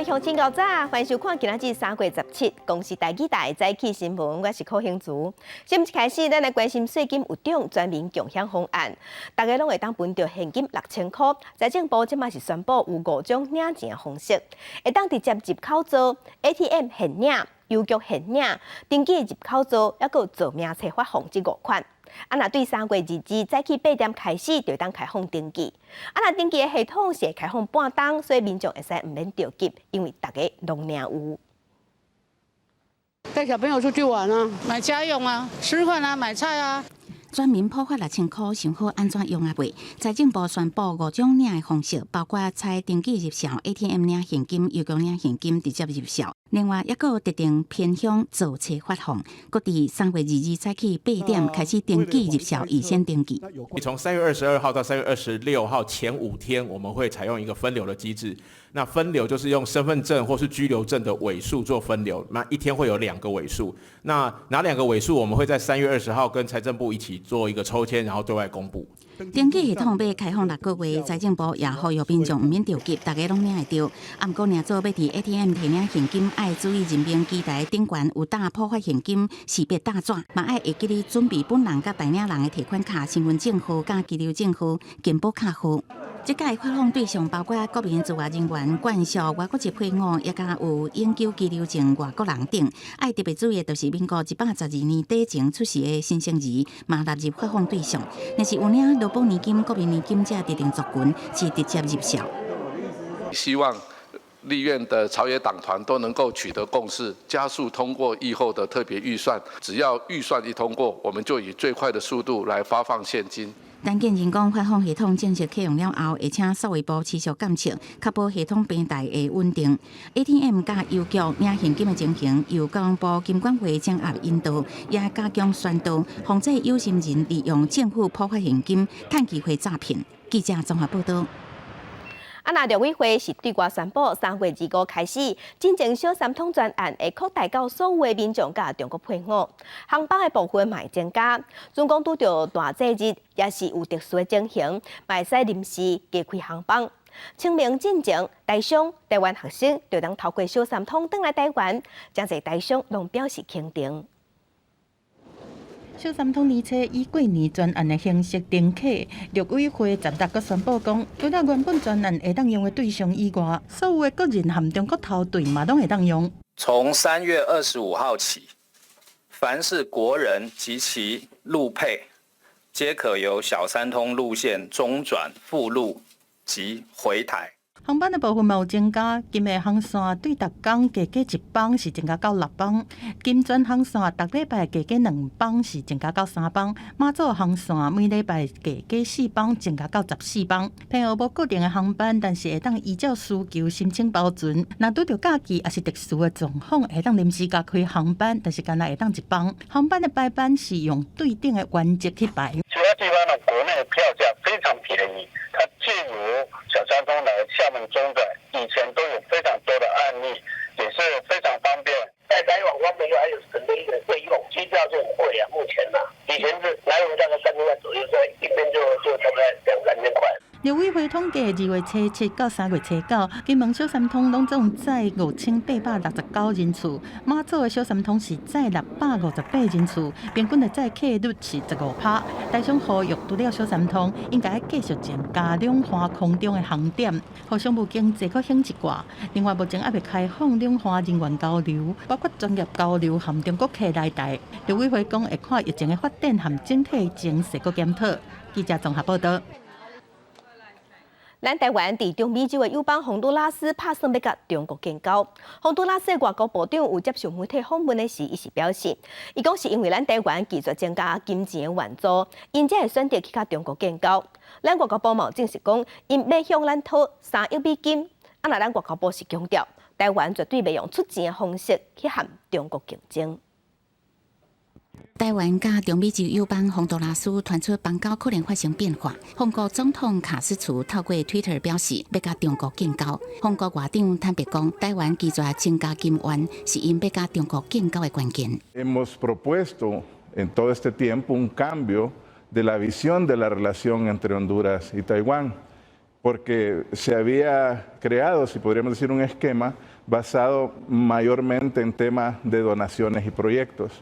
位鄉親𠢕早，歡迎收看今仔日3月17公視台語台早起新聞，我是柯興竹。新聞一開始，咱來關心稅金有獎全民共享方案，大家攏會當分著現金6000箍。財政部這馬是宣布有五種領錢方式，會當直接入口做 ATM 現領、郵局現領、登記入口做，抑閣有做明冊發放這五款。啊，若對3月22早起8點開始，就會當開放登記。啊，若登記的系統是會開放半工，所以民眾會使毋免著急，因為大家攏領有。帶小朋友出去玩啊，買家用啊，吃飯啊，買菜啊。全民普發6000箍，想好按怎用啊未？財政部宣布五種領的方式，包括採登記入數、ATM 領現金、郵局領現金、直接入數。另外，抑閣有特定偏鄉做冊發放，閣佇3月22早起八點開始登記入數，預先登記。從3月22號到3月26號前5天，我們會採用一個分流的機制。那分流就是用身份證或是居留證的尾數做分流，那一天會有兩個尾數。那哪兩個尾數？我們會在3月20號跟財政部一起做一個抽籤，然後對外公布。登記系統欲開放6個月，財政部也呼籲民眾毋免著急，大家攏領會著。啊，毋過領做欲佇 ATM 提領現金，愛注意人面機台頂懸有打普發現金識別大紙，嘛愛會記得準備本人佮代領人的提款卡、身份證號、佮居留證號、健保卡號。這屆發放對象包括國民自外人員、眷屬、外國籍配偶，抑佮有永久居留證外國人等。愛特別注意的就是民國112年底前出世的新生兒，嘛納入發放對象。若是有領勞保年金、國民年金這特定族群，是直接入數。希望立院的朝野黨團都能夠取得共識，加速通過疫後的特別預算。只要預算一通過，我們就以最快的速度來發放現金。陳建仁講，發放系統正式啟用了後，會請數位部持續監測，確保系統平台會穩定。ATM 佮郵局領現金的情形，由交通部金管會掌握引導，也加強宣導，防止有心人利用政府普發現金趁機會詐騙。記者綜合報道。啊，若陸委會是對外宣布，3月25開始，進前小三通專案會擴大到所有的民眾佮中國配偶，航班的部分嘛會增加。準講拄著大節日，也是有特殊的情形，嘛會使臨時加開航班。清明進前，台商、台灣學生就通透過小三通轉來台灣，誠濟台商攏表示肯定。小三通列車以過年專案的形式重啟，陸委會十六閣宣布講，除了原本專案會當用的對象以外，所有的國人和中國頭對嘛攏會當用。從3月25號起，凡是國人及其陸配，皆可由小三通路線中轉赴陸及回台。航班的部分嘛有增加，金馬航線對逐工加加一班是增加到六班，金磚航線逐禮拜加加兩班是增加到三班，馬祖航線每禮拜加加四班，增加到14班。平和無固定的航班，但是會當依照需求申請保存。若拄著假期抑是特殊的狀況，會當臨時加開航班，但是干焦會當一班。航班的排班是用對等的原則去排。其他地方的國內票價非常便宜，它借由小三通來廈門中轉，以前都有非常多的案例，也是非常方便。在來往方面又還有省的一個費用，機票就很貴啊，目前呐，以前是來回大概3000塊左右，現在一邊就大概兩三千塊。陸委會統計，2月初七到3月初九，金門小三通攏總載5869人次，馬祖的小三通是載658人次，平均的載客率是15趴。台商呼籲，除了小三通，應該繼續增加兩岸空中的航點，予商務經濟閣興一掛。另外，目前猶未開放兩岸人員交流，包括專業交流和中國客來台。陸委會講會看疫情的發展和整體情勢閣檢討。記者綜合報道。咱台灣佇中美洲的友邦洪都拉斯拍算欲佮中國建交。洪都拉斯外交部長有接受媒體訪問的時，伊是表示，伊講是因為咱台灣拒絕增加金錢的援助，𪜶才會選擇去佮中國建交。咱外交部嘛有證實講，𪜶欲向咱討3億美金。啊，若咱外交部是強調，台灣絕對袂用出錢的方式去和中國競爭。台灣佮中美洲友邦洪都拉斯傳出邦交可能發生變化。洪國總統卡斯楚透過 Twitter 表示，欲佮中國建交。洪國外長坦白講，台灣拒絕增加金援，是𪜶欲佮中國建交的關鍵。 Hemos propuesto en todo este tiempo un cambio de la visión de la relación entre Honduras y Taiwán, porque se había creado, si podríamos decir, un esquema Basado mayormente en temas de donaciones y proyectos,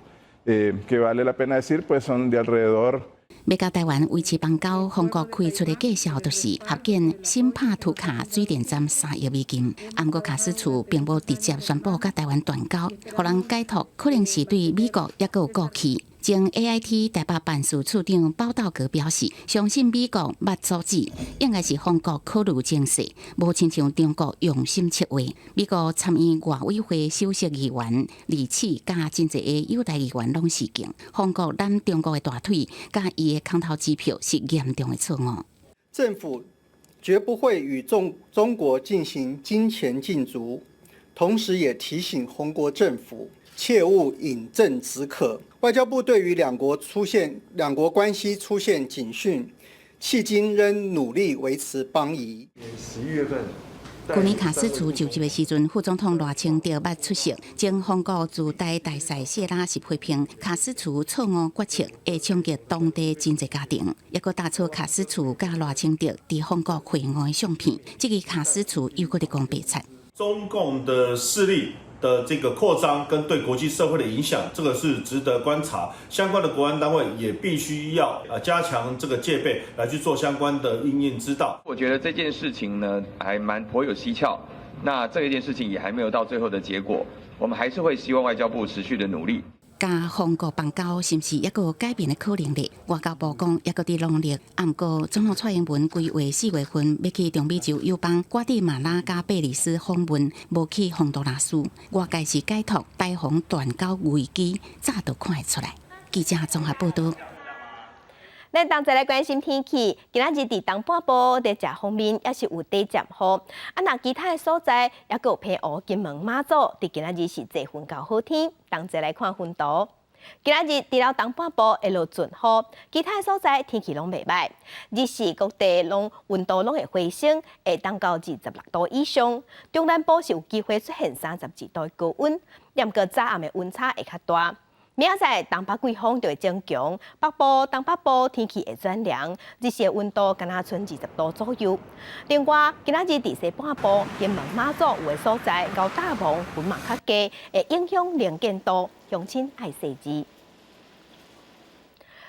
que vale la pena decir, pues son de alrededor 欲佮台灣維持邦交，紅國開出的價數就是合建新帕圖卡水電站3億美金。毋過卡斯楚並無直接宣布佮台灣斷交，予人解讀可能是對美國猶閣有顧忌。前 AIT 台北辦事處長包道格表示，相信美國捌阻止，應該是紅國考慮精細，無親像中國用心策劃。美國參院外委會首席議員李啟佮真濟个友台議員攏示警，紅國攬中國的大腿，佮伊的空頭支票是嚴重的錯誤。政府絕不會與中國進行金錢競逐，同時也提醒紅國政府切勿飲鴆止渴。外交部對於兩國關係出現警訊，迄今仍努力維持邦誼。11月份，去年卡斯楚就職的時陣，副總統賴清德捌出席，前紅國駐台大使謝拉是批評卡斯楚錯誤決策會衝擊當地真濟家庭，抑閣打出卡斯楚佮賴清德佇紅國會晤的相片，這個卡斯楚又閣咧講白賊。中共的勢力的這個擴張跟對國際社會的影響，這個是值得觀察。相關的國安單位也必須要加強這個戒備，來去做相關的因應之道。我覺得這件事情呢，還蠻頗有蹊蹺。那這一件事情也還沒有到最後的結果，我們還是會希望外交部持續的努力。佮紅國邦交是毋是猶閣有改變的可能咧？外交部講猶閣佇努力。毋過總統蔡英文規劃4月份欲去中美洲友邦瓜地馬拉佮貝里斯訪問，無去洪都拉斯。外界是解讀台紅斷交危機，早就看會出來。記者綜合報道。咱同齊來關心天氣，今仔日佇東半部佇食方面也是有短暫雨，啊，若其他的所在猶閣有澎湖、金門、馬祖，佇今仔日是濟雲到好天。同齊來看雲圖，今仔日除了東半部會落陣雨，其他的所在天氣攏袂䆀。日時各地攏溫度攏會回升，會當到26度以上。中南部是有機會出現32度的高溫，毋過早暗的溫差會較大。明仔載東北季風就會增強，北部、東北部天氣會轉涼，日時的溫度敢若賰20度左右。另外，今仔日佇西半部、金門、馬祖有的所在，𠢕搭霧雲嘛較低，會影響能見度，鄉親愛細緻。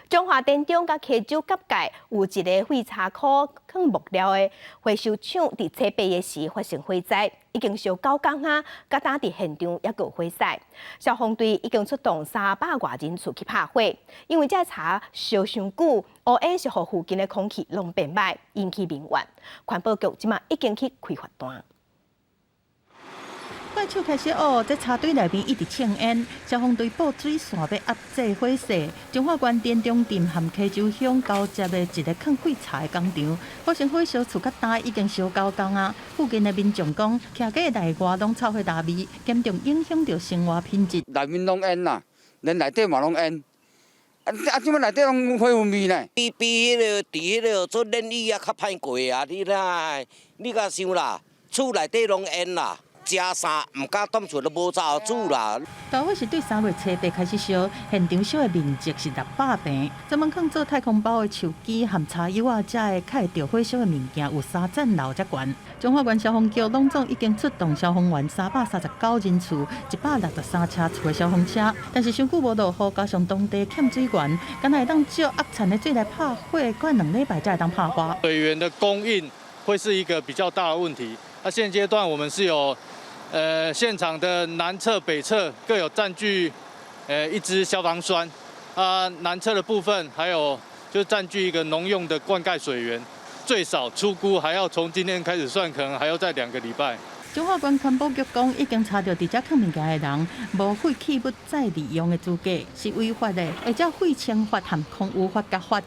彰化田中佮溪州結界有一个廢柴箍囥木料的回收廠，佇初八的時發生火災，已經燒9工啊，佮今佇現場猶閣有火勢。消防隊已經出動300外人次去拍火，因為這柴燒傷久，烏煙是予附近的空氣攏變歹，引起民怨。環保局這馬已經去開罰單。怪手開始哦，這柴堆內面一直衝煙，消防隊布水線欲壓制火勢。彰化縣田中鎮和溪州鄉交接的一个囥廢柴的工廠，發生火燒厝較大，已經燒九工啊。附近的民眾講，徛架內外攏臭火焦味，嚴重影響著生活品質。內面攏煙啦，連內底嘛攏煙。啊啊！這擺內底攏火雲味呢？比彼彼個佇彼个做冷雨啊較歹過啊！你哪，你敢想啦？厝內底攏煙啦。食啥毋敢踮厝都無灶煮啦。大火是對3月初八開始燒，現場燒的面積是600坪。專門囥做太空包的樹枝和柴油仔，才會較會著火燒的物件有三層樓遮懸。彰化縣消防局攏總已經出動消防員339人次，163車次的消防車，但是傷久無落雨，加上當地欠水源，敢若會當借壓產的水來拍火，閣2禮拜才會當拍火。水源的供應會是一個比較大的問題。那現階段我們是有，現場的南側、北側各有佔據，一支消防栓。啊，南側的部分還有就佔據一個農用的灌溉水源，最少初估還要從今天開始算，可能還要再2個禮拜。彰化縣環保局講，已經查著佇遮囥物件的人，無廢棄物再利用的資格，是違法的，會照廢清法和空污法共罰。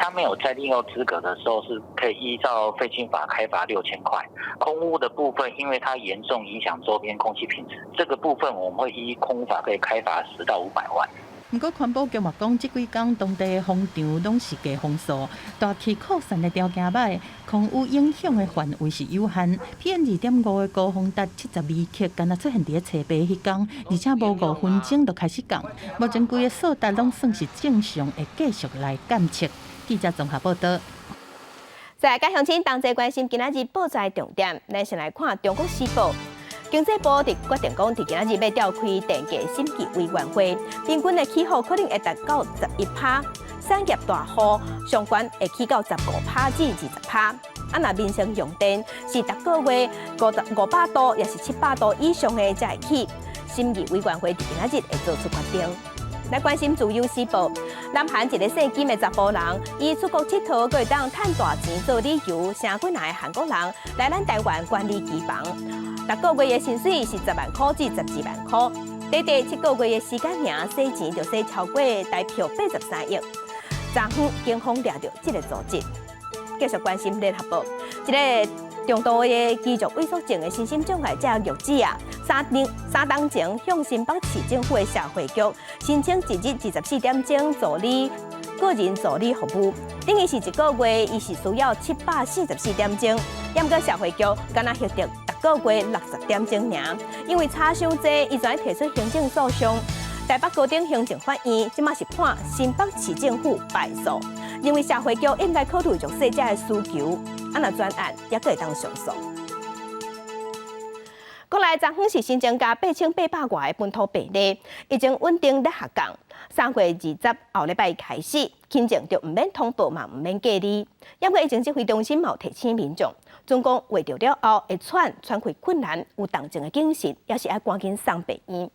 他沒有再利用資格的時候，是可以依照廢清法開罰6000塊。空污的部分，因為它嚴重影響周邊空氣品質，這個部分我們會依空污法可以開罰10到500萬。毋過環保局嘛講，這幾工當地的風場攏是低風速，大氣擴散的條件䆀，空污影響的範圍是有限。PM 2.5的高峰達72克，敢若出現佇咧初八彼工，而且無5分鐘就開始降。目前規个數值攏算是正常，會繼續來監測。記者綜合報道。再來，佮鄉親同齊關心今仔日報紙重點，咱先來看《中國時報》。經濟部佇決定講，佇今仔日欲召開電價審議委員會，平均的起幅可能會達到11趴，產業大戶上懸會起到15趴至20趴。啊，若民生用電是逐個月500度，抑是700度以上的才會起。審議委員會佇今仔日會做出決定。來關心自由時報，南韓一个姓金的查埔人，伊出國𨑨迌，閣會當趁大錢做理由，請幾若个韓國人來咱台灣管理機房，逐個月的薪水是10萬箍至12萬箍，短短7個月的時間爾，洗錢就洗超過台票83億。昨昏警方掠著這个組織。繼續關心聯合報，一个重度的肌肉萎縮症的身心障礙者玉子啊，3冬前向新北市政府的社會局申請一日24點鐘助理個人助理服務，等於是一個月，伊是需要744點鐘。毋過社會局干焦核定逐個月60點鐘爾，因為差傷濟，伊就提出行政訴訟。台北高等行政法院這馬是判新北市政府敗訴，認為社會局應該考慮弱勢者的需求，啊若專案猶閣會當上訴。國內昨昏是新增加8800外個本土病例，疫情穩定咧下降。3月20後禮拜開始，輕症就毋免通報嘛，毋免隔離。毋過疫情指揮中心嘛有提醒民眾，總講穢著了後會喘、喘氣困難，有重症的警訊，抑是愛趕緊送病院。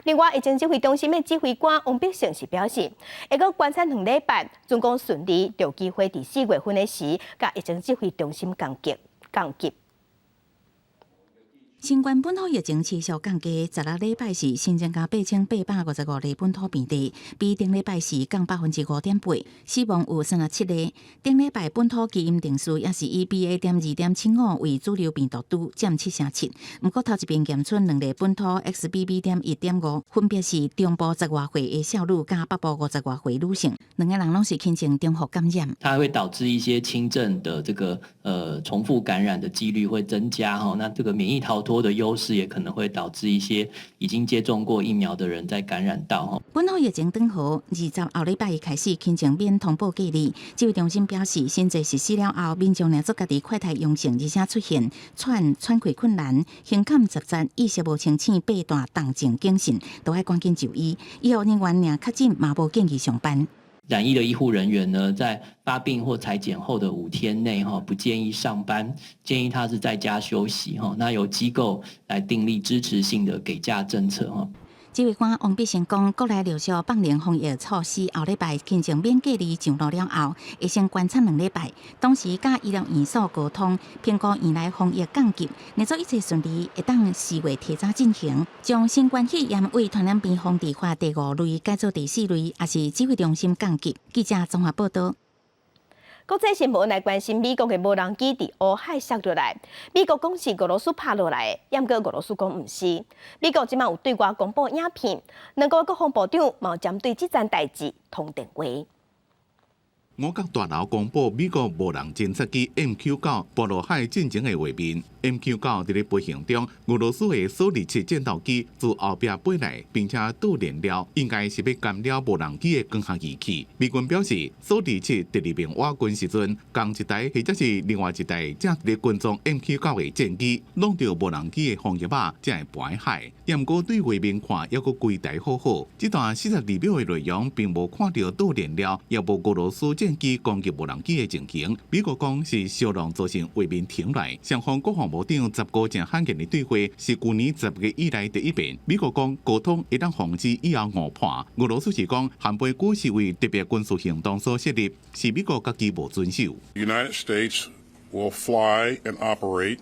另外，疫情指揮中心的指揮官王必勝是表示，會閣觀察2禮拜，總講順利，就有機會佇4月份的時，佮疫情指揮中心共級降級。新冠本土疫情持續降低，16禮拜時新增加8855例本土病例，比頂禮拜時降5.8%，死亡有37例。頂禮拜本土基因定序也是以 BA 點2.75為主流病毒株，佔7成7。毋過頭一遍檢出兩例本土 XBB.1.5，分別是中部十外歲的少女佮北部50外歲女性，兩个人攏是輕症重複感染。它會導致一些輕症的這個重複感染的幾率會增加哈，那這個免疫逃脫的優勢也可能會導致一些已經接種過疫苗的人再感染到哈。本土疫情轉好，20後禮拜一開始輕症免通報隔離。指揮中心表示，新制實施了後，民眾若做家己快篩陽性，而且出現喘、喘氣困難、胸坎雜雜、意識無清醒、擘大重症警訊，都愛趕緊就醫。醫護人員若確診，嘛無建議上班。染疫的醫護人員呢，在發病或採檢後的5天內，哈，不建議上班，建議他是在家休息，哈。那由機構來訂立支持性的給假政策，哈。指揮官王必勝講，國內陸續放寬防疫措施，後禮拜輕症免隔離上路了後，會先觀察2禮拜，同時佮醫療院所溝通，評估院內防疫降級，若做一切順利，會當4月提早進行，將新冠肺炎為傳染病防治法第五類改做第四類，也是指揮中心降級。記者綜合報道。國際新聞來關心美國的無人機佇烏海摔落來，美國講是俄羅斯拍落來的，毋過俄羅斯講毋是。美國這馬有對外公布影片，兩國國防部長嘛有針對這件代誌通電話。五角大樓公布美國無人偵察機 MQ-9波羅海戰爭的畫面。MQ-9佇咧飛行中，俄羅斯的蘇二七戰鬥機自後壁飛來，並且導燃料，應該是欲干擾無人機的光學儀器。美軍表示，蘇二七佇日面瓦軍時陣，仝一台或者是另外一台正佇咧跟蹤 MQ-9 的戰機，挵著無人機的風翼仔，才會飛海。毋過對畫面看，猶閣規台好好。這段42秒的內容並無看著導燃料，也無俄羅斯戰機攻擊無人機的情形。美國講是小浪造成畫面停來。雙方國防部長10個誠罕見的對話，是舊年10月以來第一遍。美國講溝通會當防止以後誤判。俄羅斯是講涵貝龜是為特別軍事行動所設立，是美國家己無遵守。 United States will fly and operate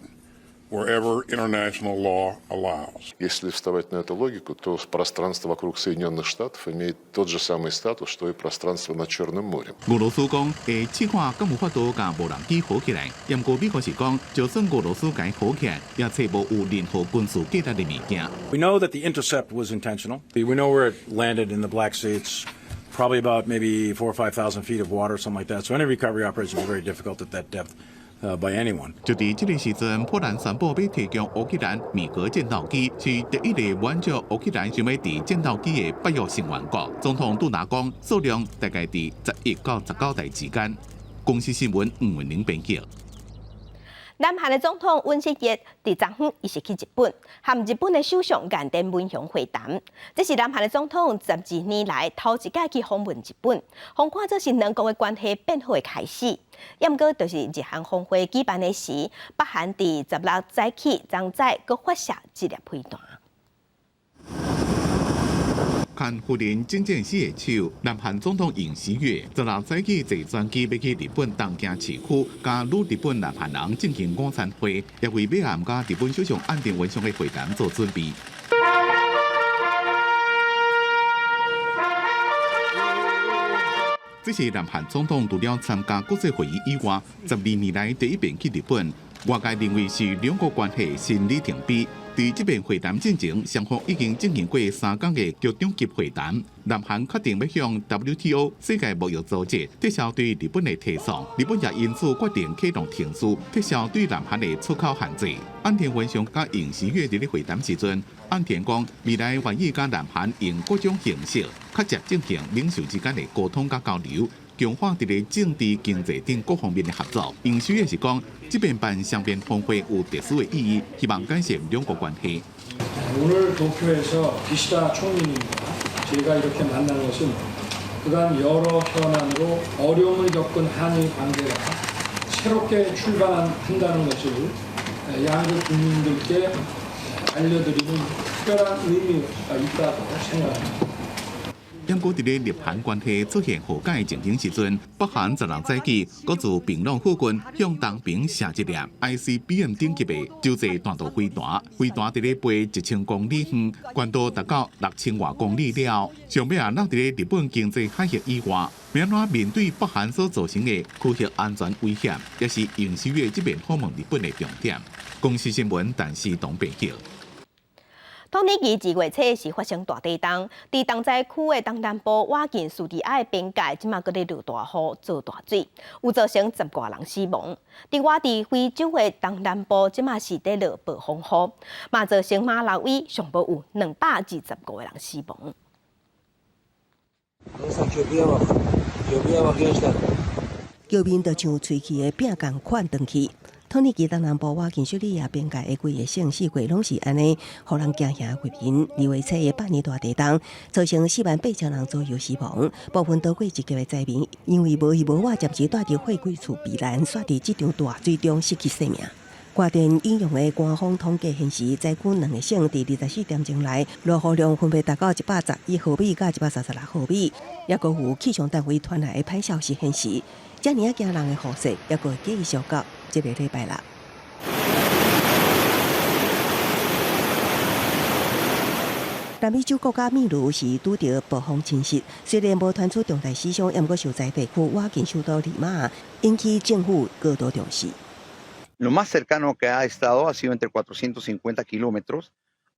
wherever international law allows. Если вставать на эту логику, то пространство вокруг Соединенных Штатов имеет тот же самый статус, что и пространство над Черным морем. 俄羅斯講會試看敢有法度共無人機好起來，毋過美國是講，就算俄羅斯共好起來，也揣無有任何軍事價值的物件。 We know that the intercept was intentional. We know where it landed in the Black Sea. It's probably about maybe 4,000 or 5,000 feet of water, something like that. So any recovery operation is very difficult at that depth by anyone. 就佇這个時陣，波蘭宣布欲提供烏克蘭米格戰鬥機，是第一个滿足烏克蘭想欲佇戰鬥機的北約成員國。總統杜達講，數量大概佇11到19台之間。公視新聞吳文玲編輯。南韓的總統尹錫悅佇昨昏伊是去日本，和日本的首相岸田文雄會談。這是南韓的總統12年來頭一擺去訪問日本，予看做是兩國的關係變好的開始。也毋過，就是日韓峰會舉辦的時，北韓佇16早起，昨早閣發射一粒飛彈。牽夫人真正死的手，南韓總統尹錫悅十六早起坐專機欲去日本東京市區，佮旅日本南韓人進行午餐會，也為欲和佮日本首相岸田文雄的會談做準備。這是南韓總統除了參加國際會議以外，12年來第一遍去日本。外界認為是兩國關係新里程碑。佇這遍會談進前，雙方已經進行過三工的局長級會談。南韓確定欲向 WTO 世界貿易組織撤銷對日本的提訴，日本也因此決定啟動程序撤銷對南韓的出口限制。岸田文雄佮尹錫悅佇咧會談時陣，岸田講未來願意佮南韓用各種形式，較捷進行領袖之間的溝通佮交流，強化佇咧政治、經濟等各方面的合作。尹錫悅是講，這遍辦雙邊峰會有特殊的意義，希望改善兩國關係。 오늘 도쿄에서 기시다 총리님과 제가 이렇게 만난 것은 그간 여러 현안으로 어려움을 겪은 한일 관계가 새롭게 출발한다는 것을 양국 국민들께 알려드리는 특별한 의미가 있다고 생각합니다. 毋過，佇咧日韓關係出現和解情形時陣，北韓十六早起，閣自平壤附近向東爿射一粒 ICBM 等級的洲際彈道飛彈，飛彈佇咧飛1000公里遠，高度達到6000外公里了。上尾啊，落佇咧日本經濟海域以外，欲按怎面對北韓所造成的區域安全威脅，也是尹錫悅這遍訪問日本的重點。公視新聞，陳思東編輯。土耳其二月初時發生大地震，佇重災區的東南部倚近敘利亞的邊界，這馬閣咧落大雨、做大水，有造成十外人死亡。另外，佇非洲的東南部，這馬是佇落暴風雨，嘛造成馬拉維上無有225個人死亡。橋面就像吹氣的餅仝款斷去。土耳其東南部倚近敘利亞邊界的幾个省四季攏是按呢，予人驚嚇畫面。二月初的百年大地震，造成4萬8千人左右死亡，部分逃過一劫的災民，因為無依無倚，暫時蹛佇貨櫃厝避難，煞佇這場大水中失去性命。外電引用的官方統計顯示，災區兩個省佇24點鐘內落雨量分別達到111毫米佮136毫米。抑閣有氣象單位傳來的歹消息顯示，遮爾仔驚人的雨勢，抑閣會繼續到這个禮拜六。南美洲國家秘魯是拄著暴風侵襲，雖然無傳出重大死傷，毋過受災地區倚近首都利馬，引起政府高度重視。 Lo más cercano que ha estado ha sido entre 450 kilómetros.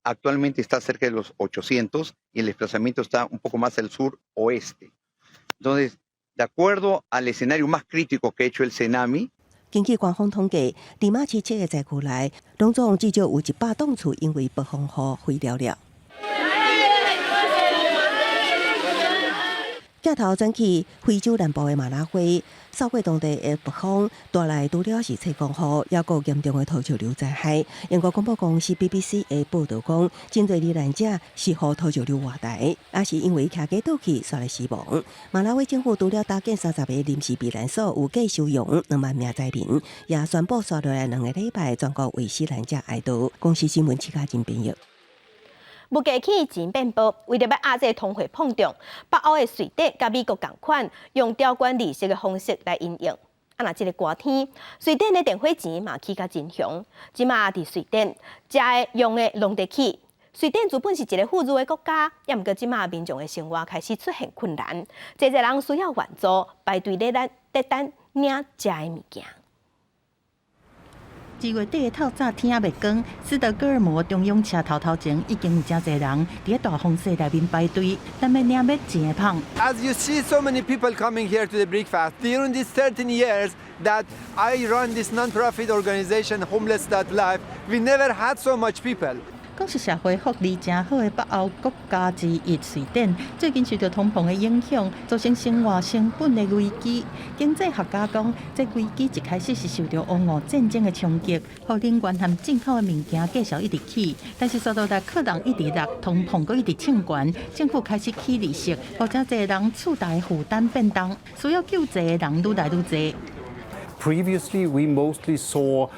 Actualmente está cerca de los 800 y el desplazamiento está un poco más al sur oeste. Entonces, de acuerdo al escenario más crítico que ha hecho el Senami，根據官方統計，利馬市七个災區內，攏總至少有100棟厝因為暴風雨毀掉了。鏡頭轉去非洲南部的馬拉維，掃過當地的暴風帶來除了是吹狂雨，抑閣嚴重的土石流災害。英國廣播公司 BBC 的報導講，真濟罹難者是予土石流活埋，抑是因為騎機倒去煞來死亡。馬拉維政府除了搭建30個臨時避難所，有計收容2萬名災民，也宣布紲落來2個禮拜全國為死難者哀悼。公視新聞，徐嘉真編譯。物價起錢變薄，為著欲壓制通貨膨脹，北歐的瑞典佮美國仝款，用調懸利息的方式來因應。啊，若這个寒天，瑞典的電火錢嘛起甲真凶。這馬佇瑞典，食的用的攏佇起。瑞典原本是一个富裕的國家，抑毋過這馬民眾的生活開始出現困難，濟濟人需要援助，排隊咧等咧等領食的物件。2月底的透早天猶未光，斯德哥爾摩中央車頭頭前已經有誠濟人佇咧大風雪內面排隊，等欲領欲錢的麭。 As you see, so many people coming here to the breakfast. During these 13 years that I run this non-profit organization, Homeless.Life, we never had so much people. 講是社會福利誠好的北歐國家之一，瑞典最近受著通膨的影響，造成生活成本的危機。經濟學家講，這危機一開始是受著烏俄戰爭的衝擊，予能源和進口的物件價數一直起，但是隨著來客人一直落，通膨閣一直衝懸，政府開始起利息，予誠濟人厝貸負擔變重，需要救濟的人愈來愈濟。 Previously, we mostly saw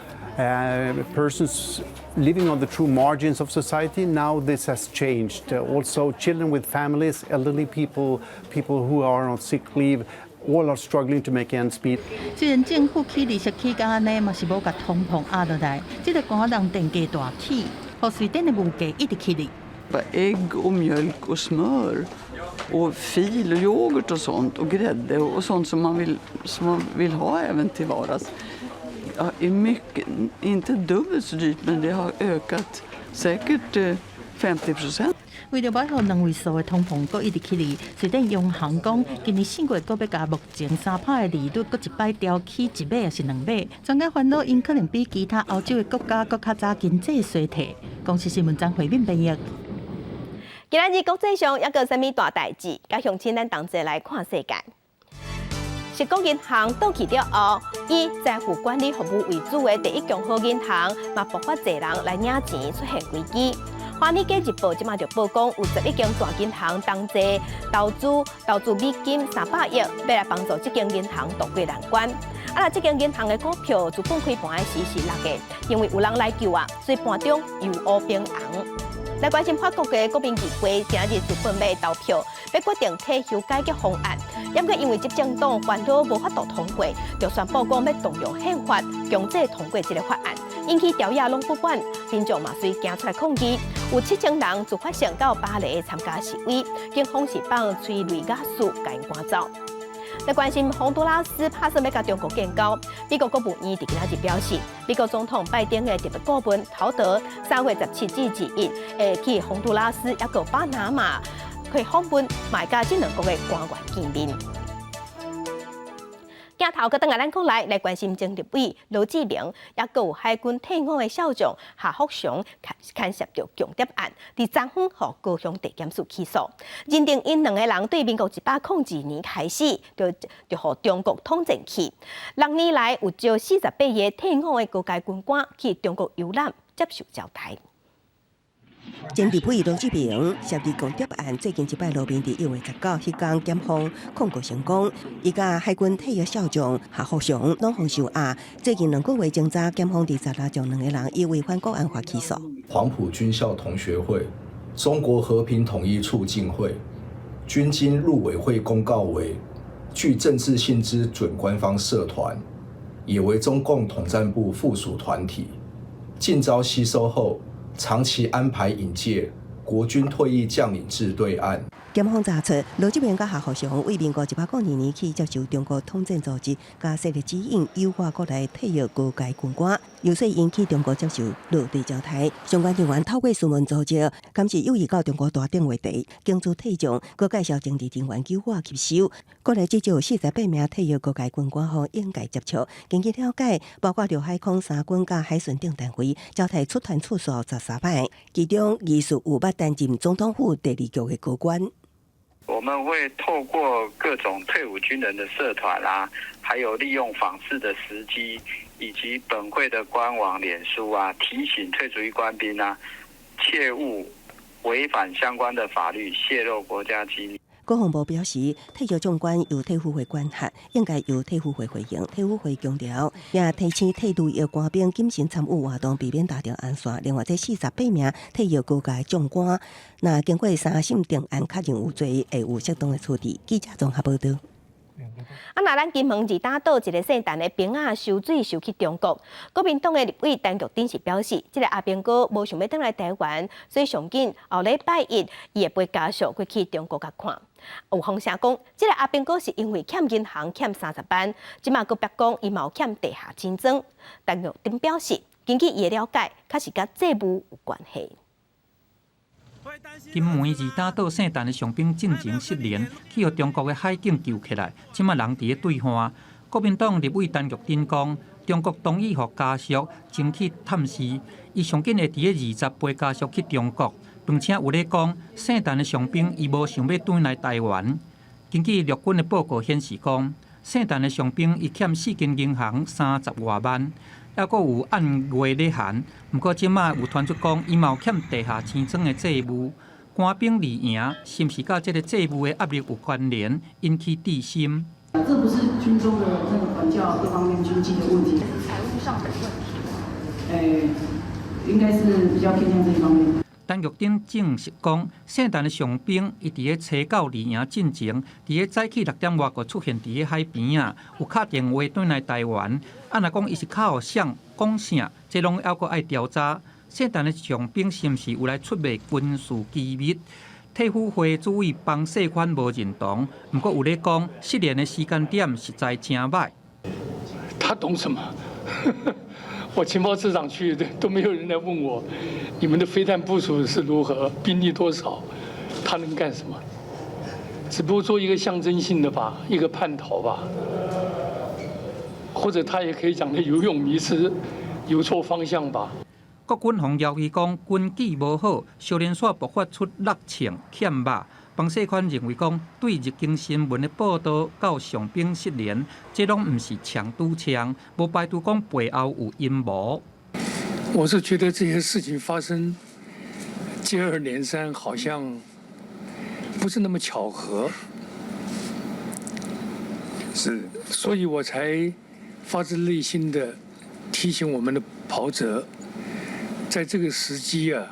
persons living on the true margins of society. Now this has changed. Also, children with families, elderly people, people who are on sick leave, all are struggling to make ends meet. 雖然政府起利息起到按呢，嘛是無共通膨壓落來，這個寒人電價大起，予瑞典的物價一直起哩。 Ägg och mjölk och smör och fil och yoghurt och sånt och grädde och sånt som man vill ha även till vardags. Ja, är mycket, inte dubbelt så dyrt, men det har ökat säkert 50%. 為著欲予兩位數的通膨閣一直起哩，瑞典央行講，今年4月閣欲共目前3%的利率閣一擺調起一碼抑是兩碼。專家煩惱，𪜶可能比其他歐洲的國家閣較早經濟衰退。公視新聞張惠敏編譯。今仔日國際上猶閣有啥物大代誌？佮鄉親咱同齊來看世界。矽谷銀行倒去了後，以財富管理服務為主的第一共和銀行嘛，爆發濟人來領錢出現危機。華爾街日報這馬就報講，有11間大銀行同齊投資美金300億，欲來幫助這間銀行渡過難關。啊，若這間銀行的股票資本開盤時是落的，因為有人來救啊，所以盤中由烏變紅。來關心法國的國民議會今日準備投票，欲決定退休改革方案。毋過因為執政黨煩惱無法度通過，就宣布講欲動用憲法強制通過這个法案，引起朝野攏不滿，民眾嘛隨行出來抗議，有7000人自發性到巴黎參加示威，警方是放催淚瓦斯共𪜶趕走。來關心宏都拉斯拍算欲佮中國建交，美國國務院佇今仔日表示，美國總統拜登的特別顧問陶德3月17至21會去宏都拉斯，抑閣巴拿馬去訪問，嘛會佮這兩國的官員見面。鏡頭閣轉來咱國內來關心前立委羅志明，抑閣有海軍退伍的少將夏福祥，牽涉著共諜案，佇昨昏予高雄地檢署起訴，認定𪜶兩個人對民國102年開始就予中國統戰去，6年來有招48個退伍的高階軍官去中國遊覽，接受招待。前立委羅志明涉入共諜案，最近一擺露面佇1月19彼工檢方控告成功，伊佮海軍退役少將夏福祥攏予收押。最近2個月偵查，檢方佇十六將兩個人以違反國安法起訴。黃埔軍校同學會、中國和平統一促進會，均經陸委會公告為具政治性之準官方社團，也為中共統戰部附屬團體。進招吸收後，長期安排引介國軍退役將領至對岸。檢方查出羅志明佮夏福祥對民國102年起接受中國統戰組織佮設立指引，誘惑國內退役高階軍官，遊說𪜶去中國接受落地招待。相關人員透過私人組織，監視誘伊到中國大鼎話題，經駐退將，閣介紹政治人員求我吸收。國內至少48名退役高階軍官予應該接觸。根據了解，包括陸海空三軍佮海巡等單位，招待出團次數13擺，其中疑似有捌擔任總統府第二局的高官。我們會透過各種退伍軍人的社團啊，還有利用訪視的時機，以及本會的官網、臉書啊，提醒退伍役官兵啊，切勿違反相關的法律，洩露國家機密。國防部表示，退役將官由退輔會管轄，應該由退輔會回應。退輔會強調，也提醒退伍役官兵謹慎參與活動，避免踏著紅線。另外，這48名退役高階將官，若經過三審定案確認有罪，會有適當的處置。記者綜合報導。啊，若咱金門二打島一个姓陳的兵仔收水收去中國，國民黨的立委陳菊貞是表示，這个阿兵哥無想欲轉來台灣，所以上緊後禮拜一伊會陪家屬過去中國共看。有風聲講，這个阿兵哥是因為欠銀行欠30萬，這馬閣別講伊嘛有欠地下錢莊。陳菊貞表示，根據伊的了解，確實佮債務有關係。金門二打島姓陳的傷兵進前失聯，去予中國的海警救起來，這馬人佇咧對岸。國民黨立委陳菊貞講，中國同意予家屬前去探視，伊上緊會佇咧28家屬去中國，並且有咧講聖誕的傷兵伊無想欲轉來台灣。根據陸軍的報告顯示講，聖誕的傷兵伊欠四間銀行三十外萬，猶閣有按月咧還。毋過這馬有傳出講，伊嘛有欠地下錢莊的債務。官兵離營，是毋是佮這个債務的壓力有關聯，引起蒂心？這不是軍中的那個管教各方面軍紀的問題，財務上的問題。應該是比較偏向這一方面。陳玉珍證實講，聖誕的傷兵伊佇咧初九離營進前，佇咧早起6點外就出現佇咧海邊啊，有敲電話轉來台灣。啊，若講伊是敲予誰講啥，這攏猶閣愛調查。聖誕的傷兵是毋是有來出賣軍事機密？退輔會主委方世寬無認同，毋過有咧講失聯的時間點實在誠䆀。他懂什麼？我情報次長去都沒有人來問我，你們的飛彈部署是如何，兵力多少，他能幹什麼？只不過做一個象徵性的吧，一個叛逃吧，或者他也可以講的游泳迷失，游錯方向吧。國軍方要伊講軍紀無好，小連紲爆發出六槍欠肉。方世寬認為講，對日經新聞的報道到傷兵失聯，這攏毋是槍拄槍，無排除講背後有陰謀。我是覺得這些事情發生接二連三，好像不是那麼巧合，是，所以我才發自內心的提醒我們的袍澤，在這個時機啊，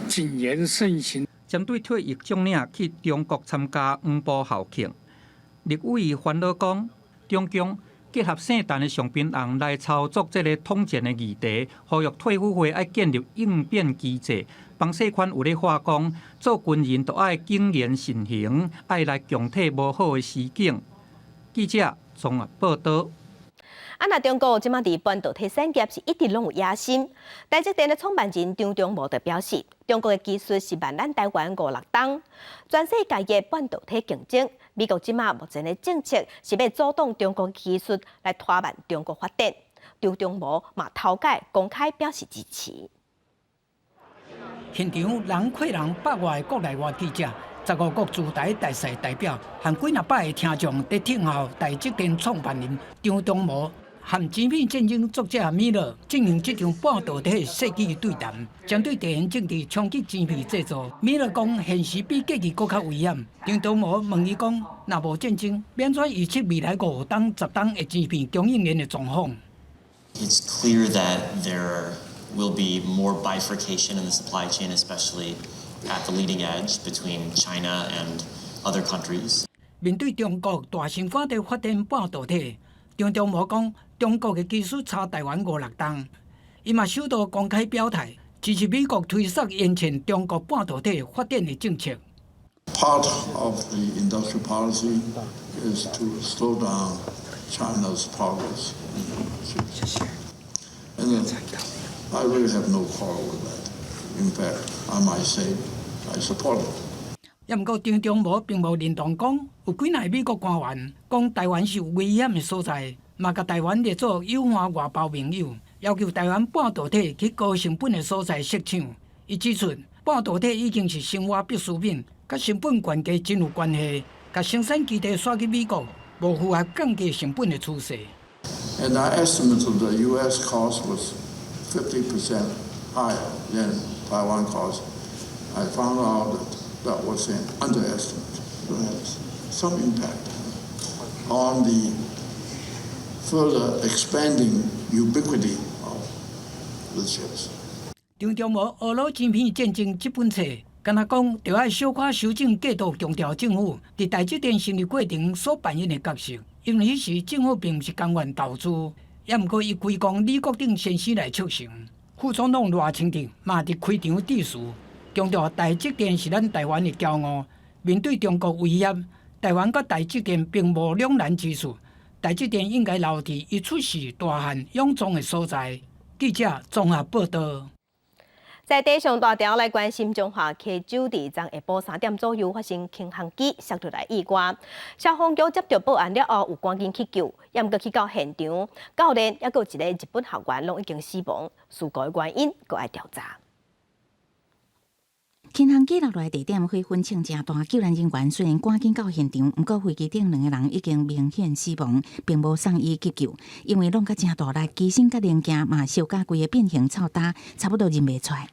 謹言慎行。針對退役將領去中國參加黃埔校慶，立委煩惱講，中共結合聖誕的傷兵案來操作這个統戰的議題，呼籲退輔會愛建立應變機制。方世寬有咧話講，做軍人都愛謹言慎行，愛來共體無好的時景。記者綜合報道。啊，若中國這馬佇半導體產業是一直攏有野心。台積電的創辦人張忠謀就表示，中國的技術是慢咱台灣五六冬。全世界的半導體競爭，美國這馬目前的政策是欲阻擋中國技術來拖慢中國發展。張忠謀嘛頭擺公開表示支持。現場人看人百外國內外記者，15國駐台大使代表，和幾若百个聽眾佇聽候台積電創辦人張忠謀和芯片戰爭作者米勒進行這場半導體世紀對談，針對地緣政治衝擊晶片製造，米勒講現時比過去閣較危險。張忠謀問伊講，若無戰爭，欲按怎預測未來5冬、10冬的晶片供應鏈的狀況？ It's clear that there will be more bifurcation in the supply chain, especially at the leading edge between China and other countries. 面對中國大心肝佇發展半導體，張忠謀講中國的技術差台灣五六冬，伊嘛首度公開表態支持美國推捒延遲中國半導體發展的政策。 Part of the industrial policy is to slow down China's progress. And I really have no quarrel with that. In fact, I might say I support it. 也毋過張忠謀並無認同講有幾若个美國官員講台灣是有危險的所在，嘛共台灣列做友岸外包盟友，要求台灣半導體去高成本的所在設廠。伊指出，半導體已經是生活必需品，佮成本懸低真有關係。共生產基地徙去美國，無符合降低成本的趨勢。 And our estimate of the U.S. cost was 50% higher than Taiwan cost. I found out that that was an underestimate. So it has some impact on the further expanding ubiquity of the chips. 張忠謀呵咾芯片戰爭這本冊，敢若講著愛小可修正過度強調政府佇台積電成立過程所扮演的角色，因為彼時政府並毋是甘願投資，也毋過伊歸功李國鼎先生來促成。副總統賴清德嘛佇開場致辭，強調台積電是咱台灣的驕傲。面對中國威脅，台灣佮台積電並無兩難之處。台積電應該留佇伊出世大漢勇壯的所在。記者綜合報道。在地上大條來關心彰化溪州，佇昨下晡3點左右發生輕航機摔落來意外，消防局接到報案了後，有趕緊去救，也毋過去到現場，教練抑閣有一个日本學員攏已經死亡，事故的原因閣愛調查。輕航機落來地點火焚衝誠大，救援人員雖然趕緊到現場，毋過飛機頂兩个人已經明顯死亡，並無送醫急救，因為弄甲誠大力，機身佮零件嘛燒甲規个變形臭焦，差不多認袂出來。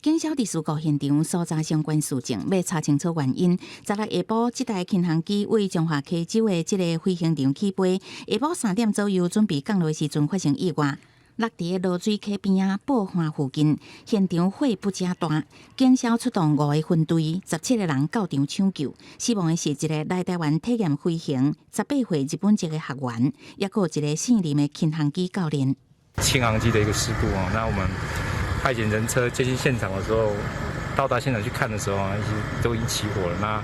警消佇事故現場搜查相關事證，欲查清楚原因。十六下晡，這台輕航機為彰化溪州的這个飛行場起飛，下晡三點左右準備降落時陣發生意外，落佇个濁水溪邊仔報岸附近，現場火不誠大，警消出動五个分隊，17個人到場搶救。死亡的是一个來台灣體驗飛行18歲日本籍的學員，抑閣有一个姓林的輕航機教練。輕航機的一個事故啊，那我們派遣人車接近現場的時候，到達現場去看的時候啊，都已經起火了。那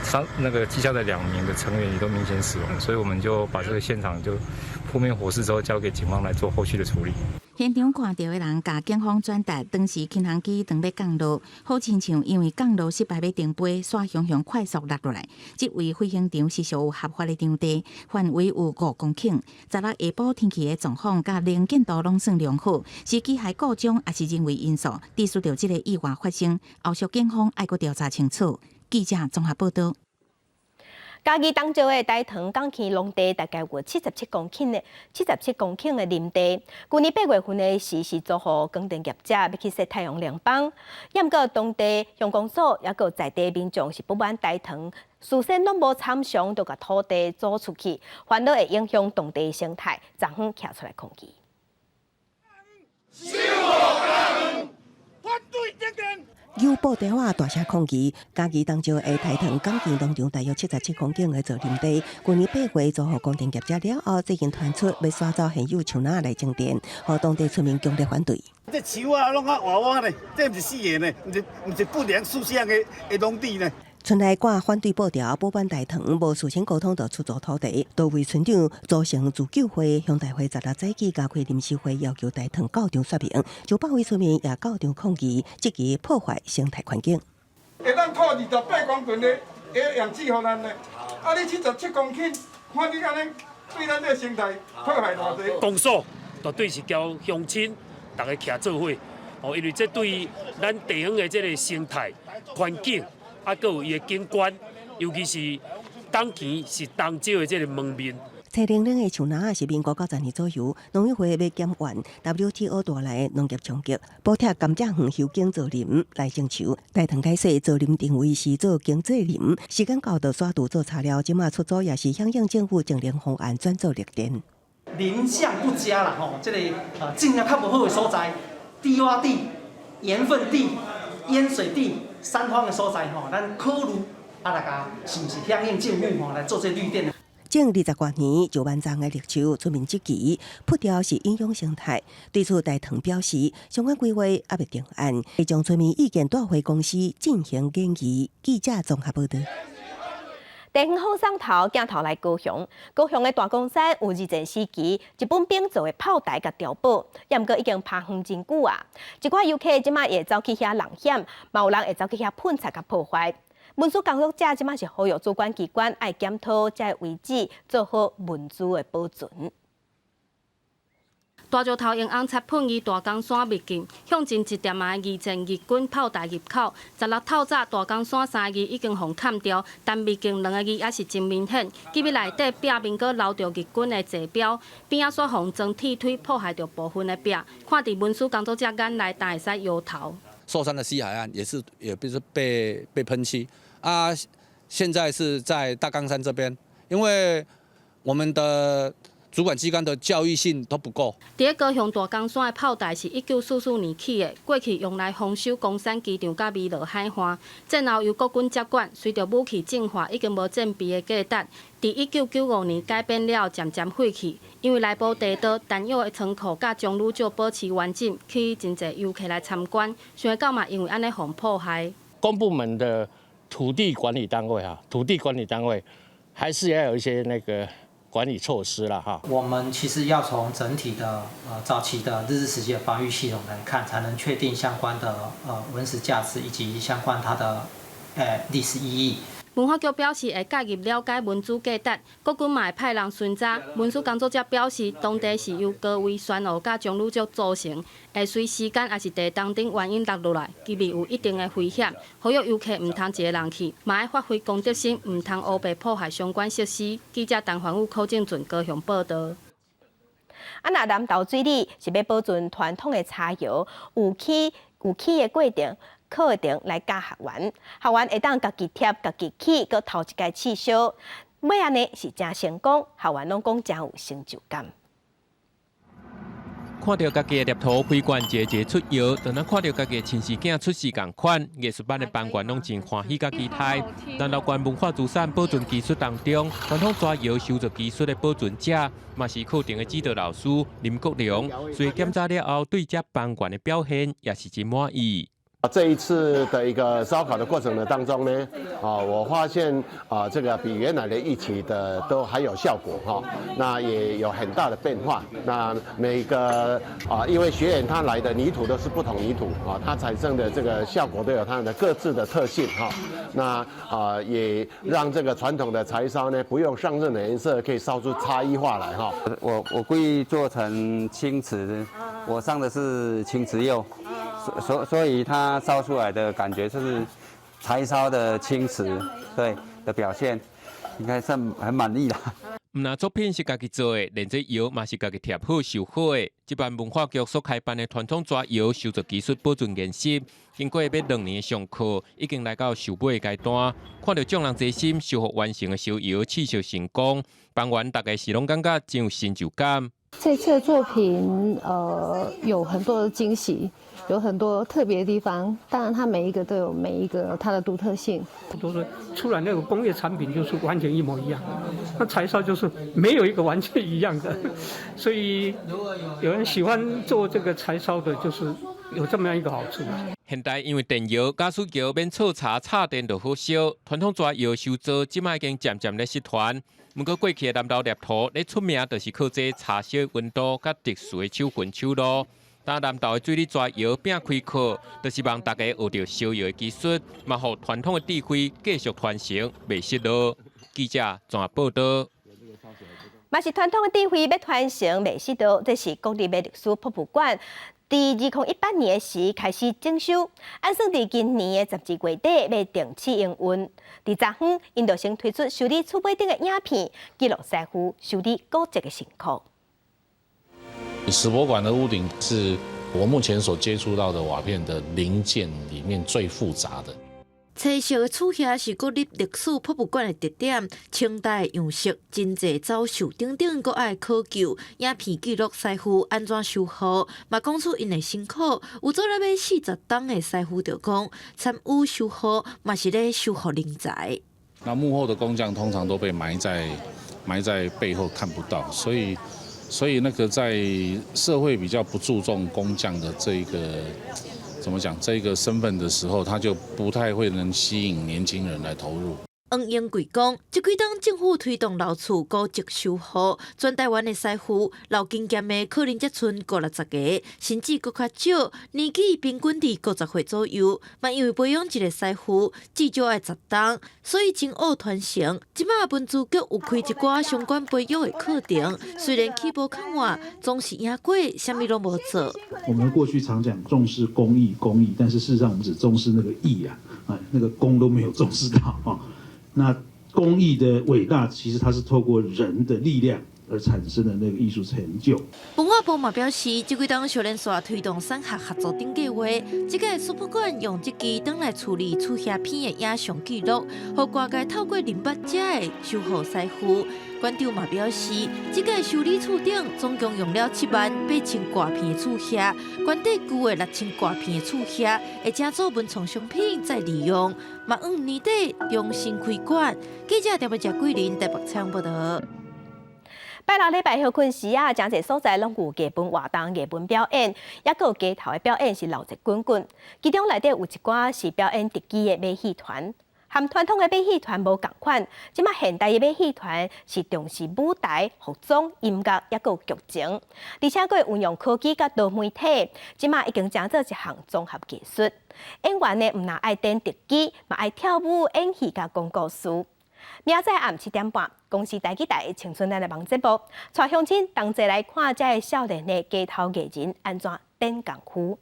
傷那個機下的兩名的成員也都明顯死亡，所以我們就把這個現場就撲滅火勢之後，交給警方來做後續的處理。現場看著的人共警方轉達，當時輕航機當欲降落，好親像因為降落失敗欲停飛，煞雄雄快速落落來。這位飛行場是屬有合法的場地，範圍有5公頃。十六下晡天氣的狀況佮能見度攏算良好，是機械故障抑是人為因素，致使著這个意外發生，後續警方愛閣調查清楚。記者綜合報導。嘉義東石的大塘港墘農地大概有77公頃的林地。舊年8月份的時是租予光電業者欲去設太陽能板，毋過當地鄉公所抑閣在地民眾是不滿大塘事先攏無參詳，就共土地租出去，煩惱會影響當地生態，昨昏徛出來抗議。反對停電。有布條仔大聲抗議，嘉義東石的大塘港墘農場大約77公頃的造林地，舊年8月租予光電業者了後，最近傳出欲徙走現有樹林來種電，予當地村民強烈反對。這樹仔攏較活活呢，這毋是死的呢，毋是不良樹下的農地呢。村內掛反對布條，不滿大塘無事先溝通就出租土地，多位村長組成自救會、鄉代會十六早起召開臨時會，要求大塘到場說明，就百位村民也到場抗議，質疑破壞生態環境。會當吐28公噸的氧氣予咱呢？啊，你77公頃，看你按呢對咱這個生態破壞偌濟。公所絕對是交鄉親逐家徛做伙，哦，因為這對咱地方的這个生態環境。啊，閣有伊的景觀，尤其是港墘是東石的這个門面。青零零的樹林是民國90年左右，農委會欲減緩 WTO 帶來的農業衝擊，補貼甘蔗園修耕造林來種樹。大塘解說造林定位是做經濟林，時間到就徙除做材料，這馬出租也是響應政府淨零方案轉做綠電。林相不佳啦，吼，這个種啊較無好的所在，低窪地、鹽分地、淹水地。山荒的所在吼，咱考慮啊來共是毋是響應政府吼來做這綠電。種20多年就萬叢的綠樹，村民質疑鋪掉是影響生態。對此，大塘表示，相關規劃猶未定案，會將村民意見帶回公司進行研議。記者綜合報導。地方放送頭鏡頭來高雄，高雄的大岡山有二戰時期日本兵做的炮台佮碉堡，也毋過已經拋荒真久啊。一寡遊客這馬會走去遐弄險，嘛有人會走去遐噴漆佮破壞。文史工作者這馬是呼籲主管機關愛檢討這个遺址，做好文資的保存。大石頭用紅漆噴於大岡山秘境，向前一點仔的二戰日軍炮台入口。十六透早大岡山三字已經予砍掉，但秘境兩个字猶是真明顯。入去內底壁面閣留著日軍的坐標，邊仔煞予裝鐵推破壞著部分的壁。看佇文史工作者眼內，但會使搖頭。壽山的西海岸也是，也不是被噴漆啊。現在是在大岡山這邊，因為我們的主管機關的教育性都不夠。佇高雄大岡山的炮台是1944年起的，過去用來防守岡山機場佮彌勒海岸。戰後由國軍接管，隨著武器進化，已經無戰備的價值。佇1995年改編了後，漸漸廢去。因為內部地道、彈藥的倉庫佮裝女石保持完整，吸引真濟遊客來參觀。想袂到嘛，因為按呢予破壞。公部門的土地管理單位啊，土地管理單位還是要有一些那個。管理措施了哈。我們其實要從整體的早期的日治時期的防禦系統來看，才能確定相關的文史價值以及相關它的歷史意義。文化局表示會介入了解文資價值，國軍嘛會派人巡查。文史工作者表示，當地是由高危酸雨佮棕櫚石組成，會隨時間抑是地動等原因落落來，其實有一定的危險。呼籲遊客毋通一个人去，嘛愛發揮公德心，毋通烏白破壞相關設施。記者陳凡宇、柯正俊高雄報導。啊，若南投水里是欲保存傳統的柴窯，有起的過程。課程來教學員，學員會當家己貼、家己起，閣頭一擺試燒，欲按呢是誠成功，學員攏講誠有成就感。看著家己的黏土開罐一个一个出窯，就若看著家己的親生囝出世仝款，藝術班的班員攏真歡喜佮期待。南投縣文化資產保存技術當中，傳統柴窯修造技術的保存者，嘛是課程的指導老師林國良。所以檢查了後，對這班員的表現也是真滿意。這一次的一個燒烤的過程的當中呢，啊，我發現啊，這個比原來的預期的都還有效果哈，那也有很大的變化。那每個啊，因為學員他來的泥土都是不同泥土啊，它產生的這個效果都有它的各自的特性哈。那啊，也讓這個傳統的柴燒呢，不用上任何顏色，可以燒出差異化來哈。我故意做成青瓷，我上的是青瓷釉。所以它燒出來的感覺就是柴燒的青瓷，對的表現，應該算很滿意啦。毋但作品是家己做的，連這窯嘛是家己貼好修好的。這擺文化局所開辦的傳統柴窯修造技術保存研習，經過欲2年的上課，已經來到收尾階段。看著眾人齊心修復完成的燒窯試燒成功，班員逐家是攏感覺真有成就感。這次的作品，有很多的驚喜，有很多特別的地方。當然，它每一個都有每一個它的獨特性。都是出來那個工業產品就是完全一模一樣，那柴燒就是沒有一個完全一樣的。所以有人喜歡做這個柴燒的，就是有這麼樣一個好處。現代因為電窯、瓦斯窯免錯柴插電就好燒，傳統柴窯修造這擺已經漸漸咧失傳。毋過過去的南投黏土咧出名，就是靠這柴燒溫度佮特殊的手痕手路。當南投的水里柴窯摒開課，就是望大家學著燒窯的技術，嘛予傳統的智慧繼續傳承，袂失落。記者綜合報導。嘛是傳統的智慧欲傳承，袂失落。這是國立的歷史博物館。佇2018年的時開始整修，按算佇今年的12月底欲停止營運。佇昨昏，𪜶就先推出修理厝尾頂的影片，記錄師傅修理古蹟的辛苦。史博館的屋頂是我目前所接觸到的瓦片的零件裡面最複雜的。青色的厝瓦是國立歷史博物館的特點，清代樣式真濟走獸等等，閣愛考究。影片記錄師傅按怎修復，嘛講出𪜶的辛苦。有做了欲40冬的師傅就講，參與修復嘛是咧修復人才。那幕後的工匠通常都被埋在背後看不到，所以那個在社會比較不注重工匠的這一個。怎麼講？這個身份的時候，他就不太會能吸引年輕人來投入。黃英貴講，這幾冬政府推動老厝古蹟修復，全台灣的師傅老經驗的可能才賰50-60個，甚至閣較少，年紀平均佇50歲左右。嘛因為培養一個師傅至少愛10冬，所以真愛傳承。這擺文資局有開一寡相關培育的課程，雖然起步較晚，總是贏過啥物攏無做。我們過去常講重視工藝，工藝，但是事實上我們只重視那個藝啊，啊，那個工都沒有重視到啊。那工藝的偉大，其實它是透過人的力量而產生的那個藝術成就。文化部嘛表示，這幾冬小連續推動產學合作等計劃，這個史博館用這支當來處理厝瓦片的影像記錄，予外界透過認捌這的修復師傅。館長嘛表示，這個修理厝頂總共用了7萬8千外片的厝瓦，館底舊的6000外片的厝瓦，會成做文創商品再利用，嘛往年底重新開館。記者陳文桂林台北採訪報導。拜六禮拜歇睏時啊，誠濟所在攏有藝文活動、藝文表演，抑閣有街頭的表演是鬧熱滾滾。其中內底有一寡是表演特技的馬戲團。和傳統的馬戲團無仝款，這馬現代的馬戲團是重視舞台、服裝、音樂，抑閣有劇情，而且閣會運用科技佮多媒體，這馬已經成做一項綜合藝術。演員呢，毋但愛演特技，嘛愛跳舞、演戲佮講故事。明仔載暗7點半，公視台語台青春咱的網節目，帶鄉親同齊來看這个少年的街頭藝人按怎展功夫。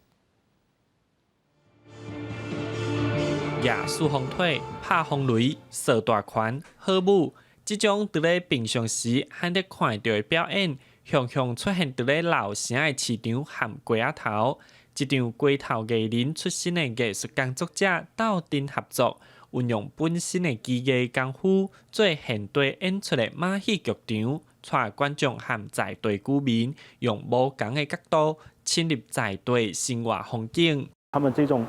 舉四方腿、拍風雷、掃大拳、好舞，這種佇咧平常時罕得看著的表演，常常出現佇咧老城的市場和街仔頭。這場街頭藝人出身的藝術工作者鬥陣合作，運用本身的技藝功夫，做現地演出的馬戲劇場，帶觀眾和在地居民用無仝的角度深入在地生活風景。他們這種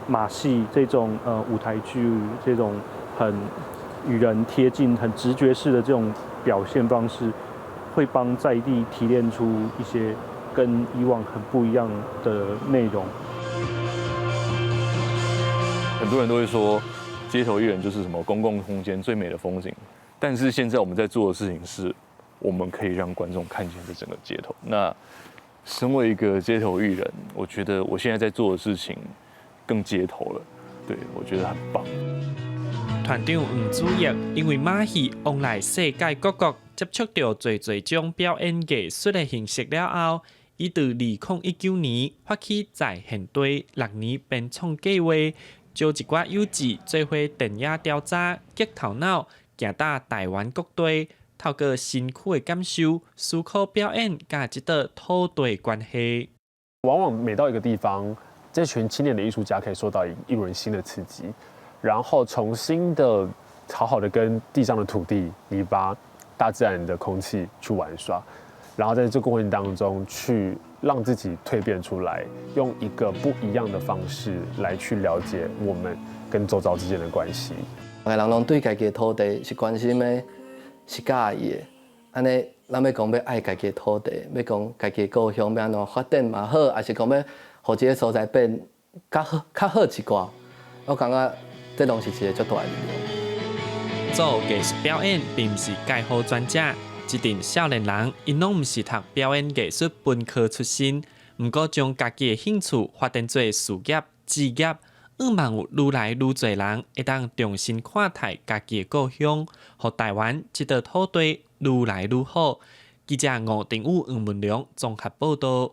馬戲，這種舞台劇，這種很與人貼近、很直覺式的這種表現方式，會幫在地提煉出一些跟以往很不一樣的內容。很多人都會說，街頭藝人就是什麼公共空間最美的風景。但是現在我們在做的事情是，我們可以讓觀眾看見這整個街頭。那身為一個街頭藝人，我覺得我現在在做的事情更街頭了，對，我覺得很棒。團長黃祖義因為馬戲往來世界各國，接觸著濟濟種表演藝術的形式了後，伊佇2019年發起在現地6年編創計劃，招一寡友志做伙電影調查、激頭腦，行到台灣各地，透過身軀的感受、思考表演，佮這道土地關係。往往每到一個地方，這群青年的藝術家可以受到一輪新的刺激，然後重新的好好的跟地上的土地、泥巴、大自然的空氣去玩耍，然後在這個過程當中去讓自己蛻變出來，用一個不一樣的方式來去了解我們跟周遭之間的關係。逐个人攏對家己的土地是關心的，是佮意的。按呢，咱欲講欲愛家己的土地，欲講家己的故鄉欲按怎發展嘛好，抑是講欲予這个所在變較好、較好一寡，我感覺這攏是一個足大的力量。做藝術表演並毋是蓋好專家，這陣少年人𪜶攏毋是讀表演藝術本科出身，毋過將家己的興趣發展做事業、志業，向望有愈來愈濟人會當重新看待家己的故鄉，予台灣這道土地愈來愈好。記者吳定宇、黃文良綜合報導。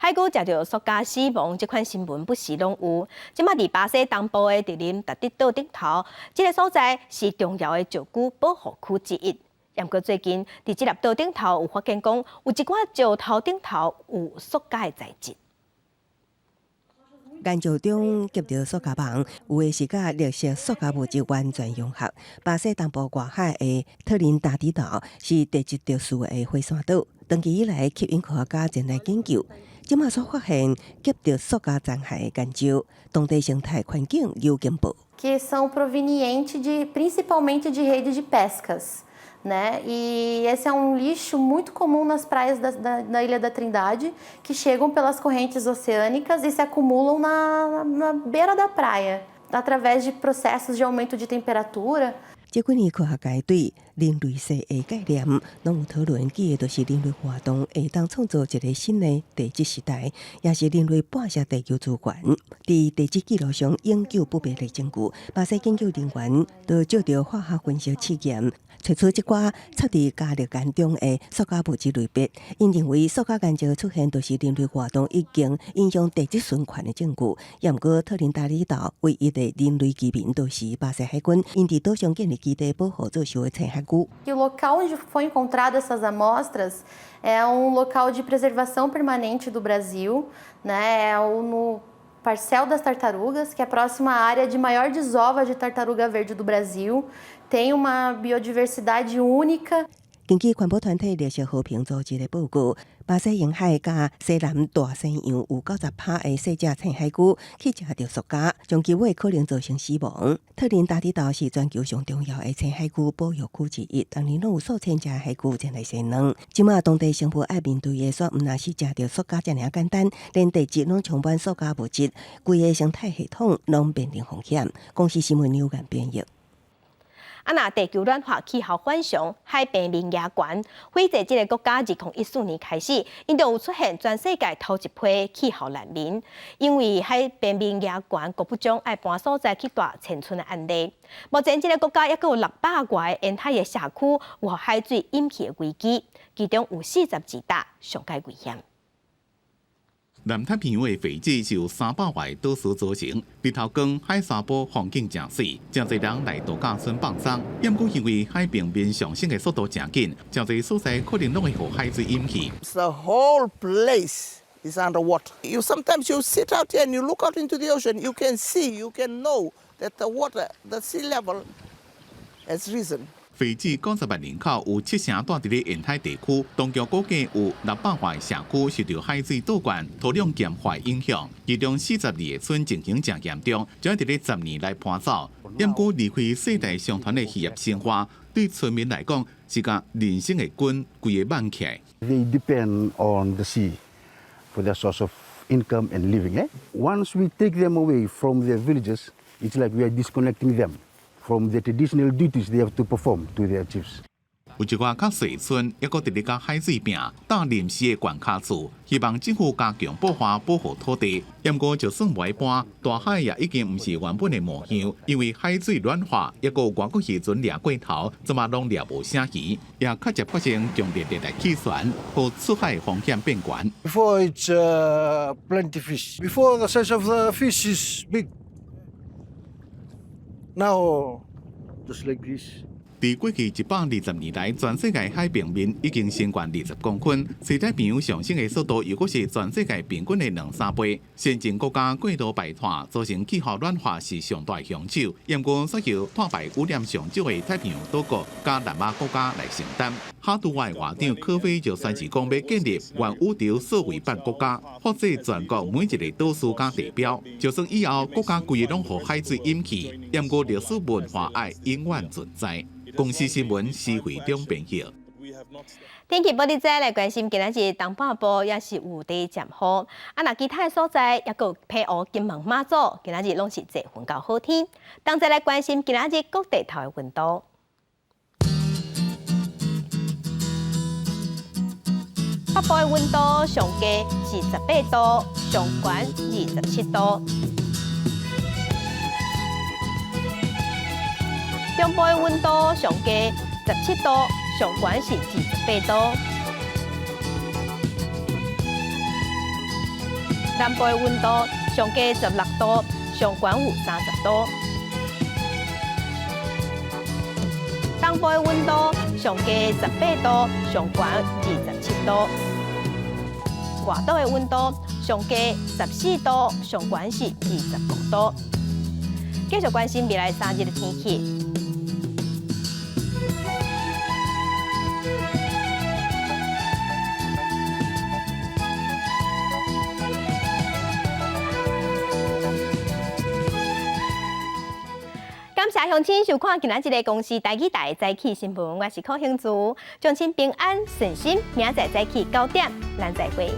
海龜食著塑膠死亡，這款新聞不時攏有。這馬佇巴西東部的特林達德島頂頭，這个所在是重要的石龜保護區之一。毋過最近，佇這粒島頂頭有發現講，有一寡石頭頂頭有塑膠的材質。研究中挾著塑膠網，有的是佮綠色塑膠物質完全融合。巴西東部外海的特林達迪島是地質特殊的火山島，長期以來吸引科學家前來研究。這馬所發現挾著塑膠殘骸的研究，當地生態環境有進步。 Que são provenientes de principalmente de rede de pescas, né? E esse é um lixo muito comum nas praias da Ilha da Trindade, que chegam pelas correntes oceânicas e se acumulam na beira da praia, através de processos de aumento de temperatura. 這幾年科學界對人類世的概念攏有討論，記的就是人類活動會當創造一个新的地質時代，也是人類半殺地球資源。佇地質記錄上永久不變的證據，巴西研究人員都借著化學分析試驗，揣出這寡插佇加熱岩中的塑膠物質類別。𪜶認為塑膠岩石出現，就是人類活動已經影響地質循環的證據。也毋過特林達里島唯一的人類居民，就是巴西海軍，𪜶佇島上建立基地保護做岫的青海龜。 O local onde foi encontrado essas amostras é um local de preservação permanente do Brasil, né? É o no Parcel das Tartarugas, que é a próxima área de maior desova de tartaruga verde do Brasil. Tem uma biodiversidade única. 根據環保團體綠色和平組織的報告，巴西沿海佮西南大西洋有90%的細隻淺海龜去食著塑膠，長期尾可能造成死亡。特林達的島是全球上重要的淺海龜保育區之一，逐年攏有數千隻海龜前來產卵。這馬當地生物愛面對的，煞毋但是食著塑膠遮爾簡單，連地質攏充滿塑膠物質，規个生態系統攏面臨風險。公視新聞劉元編譯。啊！若地球暖化、氣候反常、海平面加懸，斐濟這個國家2014年開始，𪜶就有出現全世界頭一批氣候難民，因為海平面加懸，國不將愛搬所在去蹛遷村的案例。目前這個國家猶閣有600外個沿海的社區有海水淹去的危機，其中有42搭上蓋危險。南太平洋的斐濟是由300外島嶼組成，日頭光、海沙埔，風景誠媠，誠濟人來度假村放鬆。毋過因為海平面上升的速度誠緊，誠濟所在可能攏會予海水淹去。 The whole place is underwater. You sometimes you sit out here and you look out into the ocean, you can see, you can know that the water, the sea level has risen. 斐濟90萬人口有七成蹛佇咧沿海地區，當局估計有600萬社區受著海水倒灌、土壤鹹化影響，其中42個村情形誠嚴重，將佇咧10年內搬走。毋過離開世代相傳的漁業生活，對村民來講是共人生的根規个挽起來。 They depend on the sea for their source of income and living. Eh? Once we take them away from their villages, it's like we are disconnecting them from the traditional duties they have to perform to their chiefs. 有一寡較細村，猶閣佇咧共海水拼，搭臨時的關卡厝，希望政府加強保護保護土地。毋過就算無愛搬，大海也已經毋是原本的模樣，因為海水暖化，猶閣有外國漁船掠過頭，這馬攏掠無啥魚，也較捷發生強烈熱帶氣旋，予出海風險變懸。 Before it's plenty fish. Before the size of the fish is big. Now just like this. 佇過去120年來，全世界海平面已經升懸20公分，西太平洋上升的速度又閣是全世界平均的兩三倍。先進國家過度排碳，造成氣候暖化是上大兇手。毋過，煞由碳排污染上少的太平洋島國佮南亞國家來承擔。哈圖瓦的外長科菲就宣示講，欲建立元宇宙數位版國家，複製全國每一个島嶼佮地標。就算以後國家規个攏予海水淹去，毋過歷史文化愛永遠存在。公視新聞施惠中編譯。天氣報你知來關心，今仔日東半部也是有佇漸雨，啊，若其他的所在猶閣有澎湖、金門、馬祖，今仔日攏是濟雲到好天。同齊來關心今仔日各地頭的溫度。北部的溫度上低是18度，上懸27度。中部的溫度上低17度，上懸是28度。南部的溫度上低16度，上懸有30度。東部的溫度上低18度，上懸27度。外島的溫度上低14度，上懸是25度。繼續關心未來3日的天氣。感謝鄉親收看今仔日的公視台語台早起新聞，我是柯興珠，祝親平安順心，明仔載早起9點，咱再會。